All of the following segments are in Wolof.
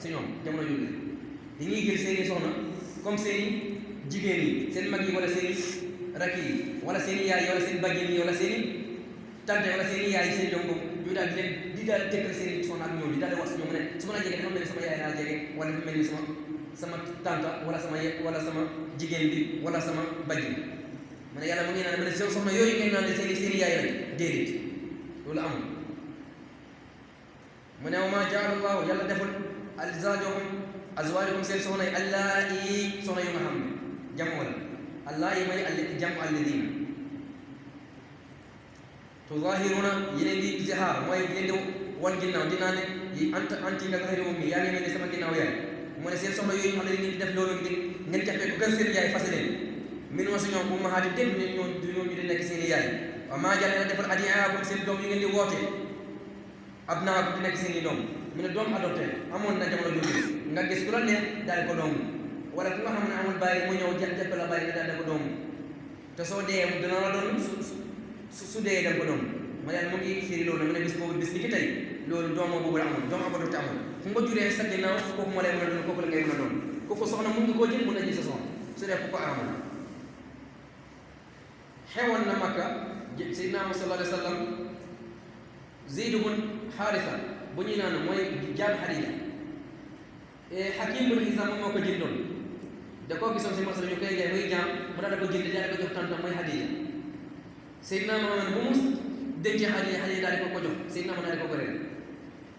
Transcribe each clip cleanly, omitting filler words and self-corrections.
si ñoom jamono jooju dañuy jël seeni soxna comme seeni jigéen yi seen mag yi wala seeni rakk yi wala seeni yaay yi wala seen bàjjen yi wala seeni tante wala seeni yaay yi seen doom boobu ñu daal di leen di daal tekkal seeni soxna ak ñoom di daal di wax si ñoom ne su ma la jege dafa mel ni sama yaay laa jege wala dafa mel ni sama tante wala sama jigéen bi wala sama bàjjen ma ne yàlla mu ngi naan ma ne seen soxna yooyu ngeen naan seeni yaay rek déedéet loolu amul mu ne wa maa jaala Allahu yàlla deful azwaajakum seen soxna yi allaa'i soxna yu nga xam ne jàmm wala allaa'i may jàmm alladina tuzahiruna yeneen di zihaar mooy yeneen di wan ginnaaw dinaa ne yi anti nga zahiri moom mi yaa ngi mel ni sama ginnaaw yaay mu ne seen soxna yooyu nga xam ne dañuy def loolu ngeen jàppee ko gën seen yaay fas leen min wa si ñoom ummahaati dégg ne ñooñu di nekk seen yaay wa maa jaala yàlla defal adiyaakum seen doom yu ngeen di wootee abnaakum di nekk seen i doom mu ne doom adopté amoon na jamono jooju nga gis ku la neex daal ko doom wala ku nga xam ne amul bàyyi mu ñëw jàpp la bàyyi nga daal ko doom te soo dee dina la doon su dee dem ko doom ma yàlla mu ngi firi loolu mu ne bis boobu bis ni ki tey loolu doomoo boobu la amoon doom adopté amul fu nga juree sa ginnaaw kooku moo lay mën a doon kooku la ngay mën a doon kooku soxna mun nga koo jël mun a ji sa soxna su dee ku ko amul xewoon na Makka Seydina Muhammad sallallahu alayhi wa sallam Zayd bun Haarisa bu ñuy naan mooy jaam Xadija Hakim bun Hisaam moom moo ko jëndoon da koo gisoon si marché ñu koy jaay muy jaam mu daal ko jënd daal ko jox tantam mooy Xadija Seydina Muhammad bu mu dencee Xadija daal di ko jox Seydina Muhammad daal di ko réer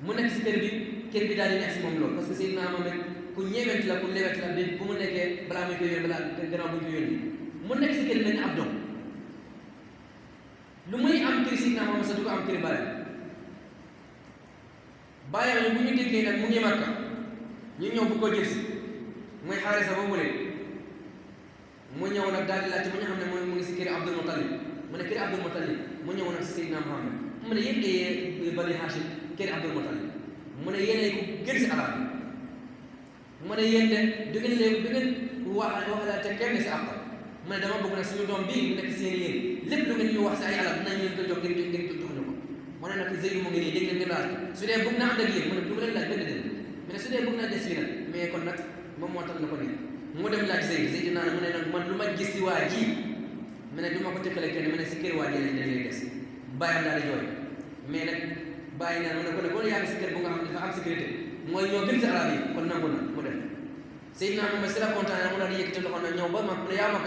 mu nekk si kër bi daal di neex si moom loolu parce que Seydina Muhammad ku ñeewent la ku lewet la bi bu mu nekkee balaa muy koy yónni balaa gannaaw bu ñu ko yónni mu nekk si kër mel ni ab doom lu muy am kër Seydina Muhammad sax du ko am kër bàyyam bu ñu déggee nag mu ngi Makka ñu ñëw bu ko jël si muy Xaarisa boobu leen mu ñëw nag daal di laajte mu ñu xam ne mooy mu ngi si kër Abdul Muttalib mu ne kër Abdul Muttalib mu ñëw nag si Seydina Muhammad mu ne yéen de Bani Hashim kër Abdul Muttalib mu ne yéenay ku gën si alal mu ne yéen de du ngeen waxalaate kenn si àq mu ne dama bëgg nag suñu doom bii mu nekk seen yéen lépp lu ngeen ñu wax si ay alal dinañ leen ko jox ngeen jox ñu ko mu ne nag Zayd mu ngi nii dégg ngeen laaj su dee bëgg naa ànd ak yéen mu ne du ma leen laaj benn dén mu ne su dee bëgg naa des fii nag mais kon nag moom moo tax na ko nii mu dem laaj Zayd naa ne mu ne nag man lu ma gis si waa ji mu ne du ma ko tëkkale kenn mu ne si kër waa ji lañ lay des bàyyam daal di jooy mais nag bàyyi naa mu ne ko ne boo yaa ngi si kër bu nga xam ne dafa am sécurité mooy ñoo gën si arab yi kon nangu na mu dem Seydina Muhammad si la kontaan mu daal di yëkkati loxo na ñëw ba ma mu ne yaa ma ko